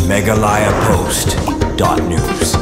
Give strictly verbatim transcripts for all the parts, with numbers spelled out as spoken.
Meghalaya Post dot news.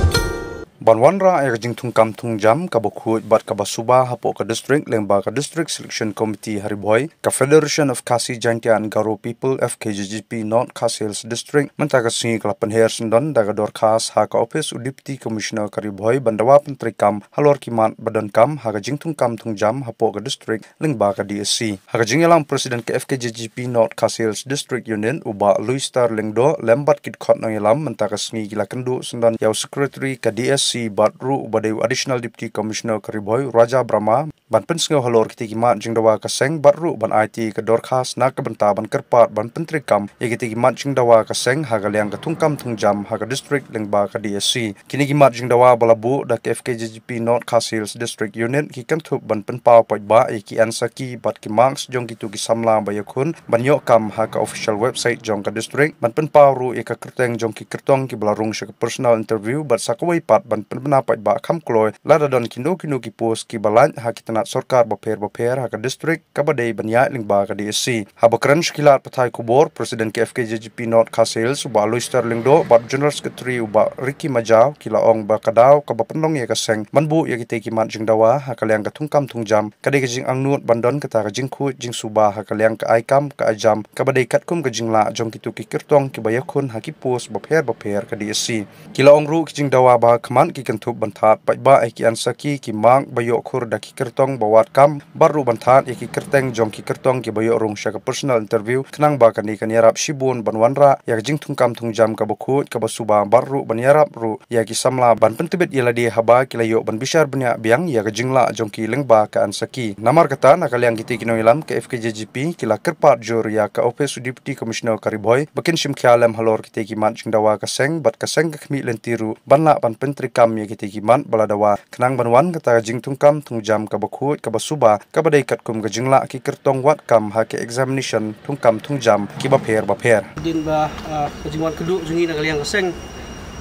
Ban wanrah ïa ka jingthungkam thungjam kaba khuid bad kaba suba hapoh ka district lyngba ka District Selection Committee ha Ri Bhoi, ka Federation of Khasi Jaintia and Garo People, F K J G P, North Khasi Hills District mynta ka sngi ka la pynher syndon da ka dorkhas ha ka ophis u Deputy Commissioner ka Ri Bhoi ban dawa pyntreikam halor ki mat ba donkam ha ka jingthungkam thungjam hapoh ka district lyngba ka D S C. Ha ka jingïalang, President ka F K J G P North Khasi Hills District Unit u Bah Louis Star Lyngdoh lem bad ki dkhot nongïalam mynta ka sngi ki la kynduh syndon ïa u Secretary ka D S C bad ruh uba dei u Additional Deputy Commissioner ka Ri Bhoi, Raja Brahma, ban pynsngew halor kitei ki mat jingdawa ka seng bad ruh ban aiti ka dorkhas na ka bynta ban kyrpad ban pyntreikam ïa kitei ki mat jingdawa ka seng ha ka liang ka thungkam thungjam ha ka district lyngba ka D S C. Kine ki mat jingdawa ba la buh da ka F K J G P North Khasi Hills District Unit ki kynthup ban pynpaw paidbah ïa ki answer key bad ki marks jong kito ki samla ba ïakhun ban ïoh kam ha ka official website jong ka district, ban pynpaw ruh ïa ka kyrteng jong ki kyrtong kiba la rung sha ka personal interview bad sa kawei pat ban pynbna paidbah kham kloi lada don kino kino ki post kiba lait ha ki tnat sorkar bapher bapher ha ka district kaba dei ban ïaid lyngba ka D S C. Haba kren sha ki lad pathai khubor, President ka F K J G P North Khasi Hills u Bah Louis Star Lyngdoh bad General Secretary u Bah Ricky Majaw ki la ong ba ka daw kaba pynlong ïa ka seng ban buh ïa kitei ki mat jingdawa ha ka liang ka thungkam thungjam ka dei ka jingangnud ban don kata ka jingkhuid jingsuba ha ka liang ka ai kam ka ai jam kaba dei katkum ka jinglah jong kito ki kyrtong kiba ïakhun ha ki post bapher bapher ka D S C. Ki la ong ruh ki jingdawa ba ha khmat ki kynthup ban thad paidbah ïa ki answer key, ki mark ba ïoh khur da ki kyrtong ba wad kam bad ruh ban thad ïa ki kyrteng jong ki kyrtong kiba ïoh rung sha ka personal interview, khnang ba kane kan ïarap shibun ban wanrah ïa ka jingthungkam thungjam kaba khuid kaba suba bad ruh ban ïarap ruh ïa ki samla ban pyntbit ïa lade haba ki la ïoh ban bishar bniah biang ïa ka jinglah jong ki lyngba ka answer key. Namar kata, na ka liang kitei ki nongïalam ka F K J G P ki la kyrpad jur ïa ka ophis u Deputy Commissioner ka Ri Bhoi ba kin shim khia lem halor kitei ki mat jingdawa ka seng bad ka seng ka khmih lynti ruh ban lah ban pyntreikam ïa kitei ki mat ba la dawa, khnang ban wan kata ka jingthungkam thungjam kaba khuid kaba suba kaba dei katkum ka jinglah ki kyrtong wad kam ha ki examination thungkam thungjam kiba pher bapher. Hadien ba, ah, ka jingwan kynduh jong ngi na ka liang ka seng,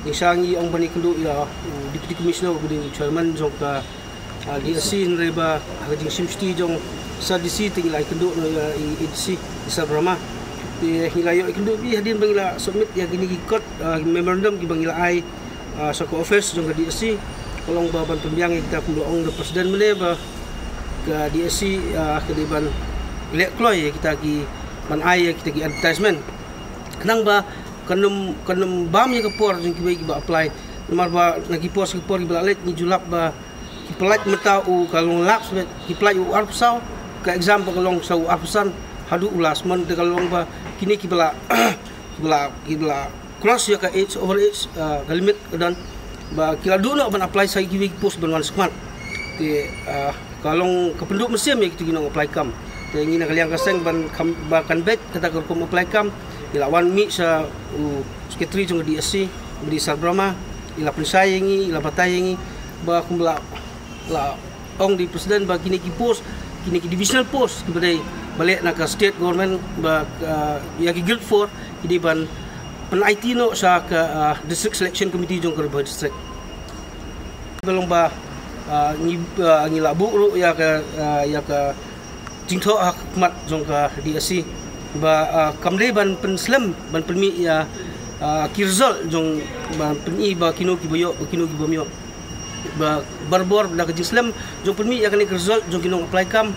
ngi shah ngi ong ban ïakynduh ïa u Deputy Commissioner uba dei u Chairman jong ka, ah, D S C, hynrei ba ha ka jingshim shuti jong Sir D C te ngi la ïakynduh noh ïa i A D C, i Sir Brahma. Te ngi la ïoh ïakynduh bha hadien ba ngi la submit ïa kine ki kot, ah, memorandum kiba ngi la ai, ah, sha ka office jong ka D S C. Ka long ba ban pynbiang ïa kita, kumba ong da President mynne ba ka D S C, ah, ka dei ban leh kloi ïa kita ki, ban ai ïa kita ki advertisement, khnang ba kan ym, kan ym bam ïa ka por jong kiwei kiba apply. Namar ba na ki por sha ki por kiba la leit ngi ju lap ba ki pynlait mynta u ka long lap sbet, ki pynlait u arphew saw, ka exam ba ka long sa u arphew san haduh u last month. Te ka long ba kine kiba la, kiba la, kiba la cross ïa ka age, over age, ah, ka limit ka don, ba ki la duh noh ban apply sa kiwei ki post ban wan shakhmat. Te, ah, ka long ka pynduh mynsiem ïa kito ki nong apply kam. Te ngi na ka liang ka seng ban kham, ba kan beit kata ka rukom apply kam, ngi la wan mih sha u Secretary jong ka D S C, u Sir Brahma, i la pynshai ïa ngi, i la batai ïa ngi ba kumba la, la ong da i President ba kine ki post, kine ki divisional post kiba dei ba leh na ka state government ba, ah, ïa ki grade four ki dei ban pynaiti noh sha ka, ah, District Selection Committee jong ka Ri Bhoi District. Ba long ba, ah, ngi, ah, ngi la buh ruh ïa ka, ah, ïa ka jingthoh ha khmat jong ka D S C ba, ah, kam dei ban pynslem, ban pynmih ïa, ah, ki result jong, ban pyni ba kino kiba ïoh, ba kino kibym ïoh. Ba barabor da ka jingslem jong pynmih ïa kane ka result jong ki nong apply kam,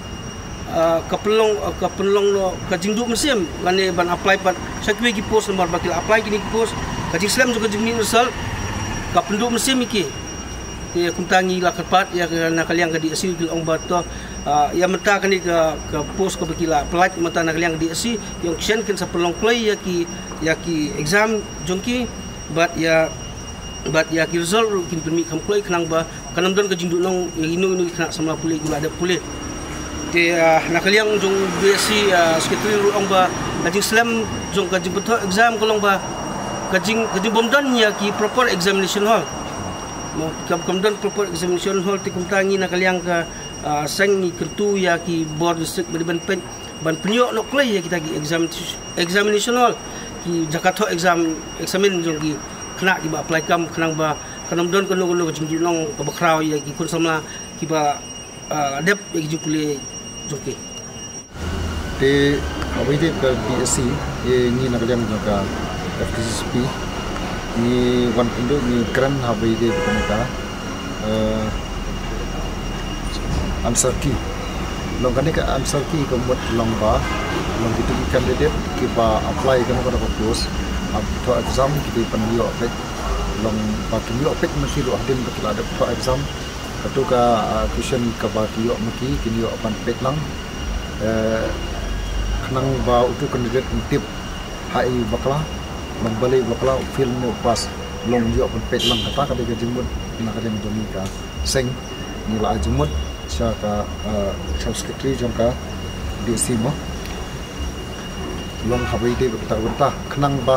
ah, ka pynlong, ah, ka pynlong noh ka jingduh mynsiem lane ban apply pat sha kiwei ki post, namar ba ki la apply kine ki post, ka jingslem jong ka jingmih result ka pynduh mynsiem ïa ki. Te kumta ngi la kyrpad ïa ka, na ka liang ka D S C, ki la ong ba to, ah, ïa mynta kane ka, ka post kaba ki la pynlait mynta na ka liang ka D S C, ïa ong shen kin sa pynlong kloi ïa ki, ïa ki exam jong ki, bad ïa, bad ïa ki result ruh kin pynmih kham kloi, khnang ba kan ym don ka jingduhnong ïa ino ino ki khynnah samla pule kiba la dep pule. Te, ah, na ka liang jong D S C, ah, Secretary ruh ong ba ka jingslem jong ka jingpynthoh exam ka long ba ka jing, ka jingbym don ïa ki proper examination hall. Mo, kam, kam don proper examination hall. Te kumta ngi na ka liang ka, ah, seng ngi kyntu ïa ki bor district ba dei ban pyn, ban pynïoh noh kloi ïa kita ki exam, examination hall, ki jaka thoh exam, examine jong ki khynnah kiba apply kam, khnang ba kan ym don kano kano ka jingduhnong kaba khraw ïa ki khun samla kiba, ah, dep ïa ki jingpule jong ki. Te haba ïadei bad ka D S C, eh, ngi na ka liang jong ka F K J G P, Ngi wan kynduh, ngi kren haba ïadei bad kane ka, eh, answer key. Long kane ka answer key ka mut long ba long kito ki candidate kiba apply kano kano ka post, haba thoh exam ki dei ban ïoh peit, long ba kin ïoh peit ma ki ruh hadien ba ki la dep thoh exam. Kato ka, ah, question kaba ki ïoh ma ki, kin ïoh ban peit lang, eh, khnang ba uto u candidate un tip ha ei u bakla, long balei u bakla, u fail ne u pass, long ïoh ban peit lang. Kata ka dei ka jingmut na ka liang jong ngi ka seng. Ngi la ai jingmut sha ka, eh, sha u secretary jong ka D C mo. Long haba ïadei bad kata ka bynta, khnang ba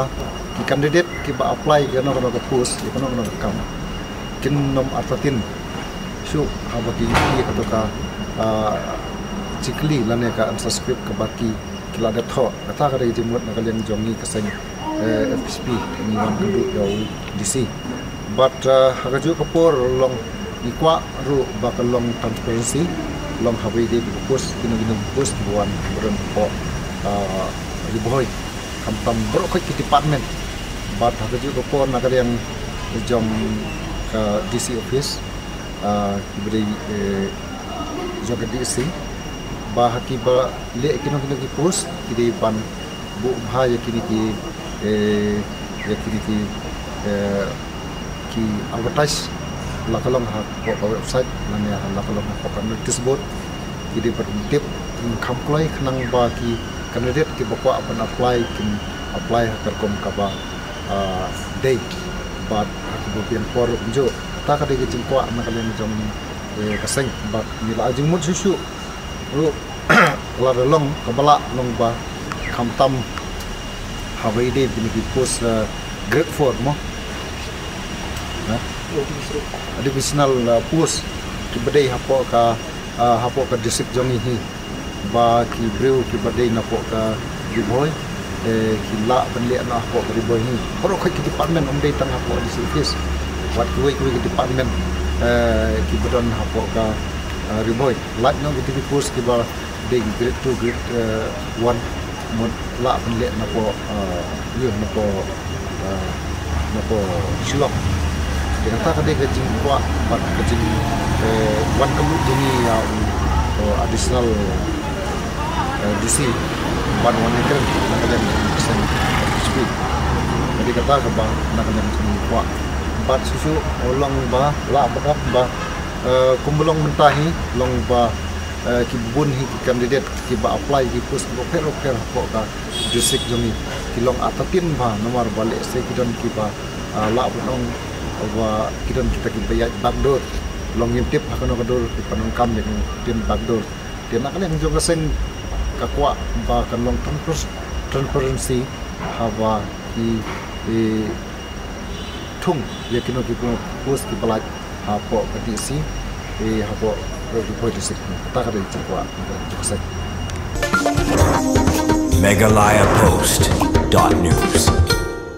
ki candidate kiba apply ïa kano kano ka post, ïa kano kano ka kam, kin ym artatien shuh haba ki ïohi ïa kato ka, ah, jingkylli lane ka answer script kaba ki, ki la dep thoh. Kata ka dei ka jingmut na ka liang jong ngi ka seng, eh, F P C P, ngi wan kynduh ïa u D C. Bad, eh, ha kajuh ka por long ngi kwah ruh ba ka long transparency, long haba ïadei bad ka post, kino kino ki post kiba wan, ba don hapoh, eh, Ri Bhoi, khamtam baroh khoit ki department. Bad ha kajuh ka por na ka liang jong ka D C office, eh, kiba dei, eh, jong ka D C, ba ha kiba leh kino kino ki post ki dei ban buh bha ïa kine ki, eh, ïa kine ki, eh, ki advertise, la ka long hapoh ka website lane la ka long hapoh ka notice board. Ki dei ban tip kham kloi khnang ba ki candidate kiba kwah ban apply kin apply ha ka rukom kaba, ah, dei, bad ha kaba biang por ruh kumjuh. Kata ka dei ka jingkwah na ka liang jong, eh, ka seng, bad ngi la ai jingmut shuh shuh ruh, lada long kaba lah, long ba khamtam haba ïadei bad kine ki post, eh, grade four mo, eh, additional, eh, post kiba dei hapoh ka, eh, hapoh ka district jong ngi hi, ba ki briew kiba dei napoh ka Ri Bhoi, eh, ki lah ban leh noh hapoh ka Ri Bhoi hi. Baroh khoit ki department, ym dei tang hapoh D C office, wat kiwei kiwei ki department, eh, kiba don hapoh ka, eh, Ri Bhoi. Lait noh kito ki post kiba dei grade two, grade, eh, one, mut lah ban leh napoh, eh, ïa, napoh, eh, napoh Shillong. Te kata ka dei ka jingkwah bad ka jing, eh, wan kynduh jong ngi ïa u, eh, additional, eh, D C, ban wan ïakren na ka liang jong ka seng F P C P. Ka dei kata kaba na ka liang jong ngi kwah. Bad shuh shuh long ba lah backup ba, eh, kumba long mynta hi, long ba, eh, ki bun hi ki candidate kiba apply ki post kiba pher pher hapoh ka district jong ngi, ki long artatien bha, namar ba lehse ki don kiba, ah, lah ban ong ba ki don kita kiba ïaid backdoor. Long ngim tip ha kano ka dur ki pyndonkam ïa kane ka backdoor. Te na ka liang jong ka seng ka kwah ba kan long transpar-, transparency haba ki, eh, thung ïa kino kino ki post kiba lait hapoh ka D C, eh, hapoh Ri Bhoi District. Kata ka dei ka jingkwah jong ka seng. Meghalaya Post dot news.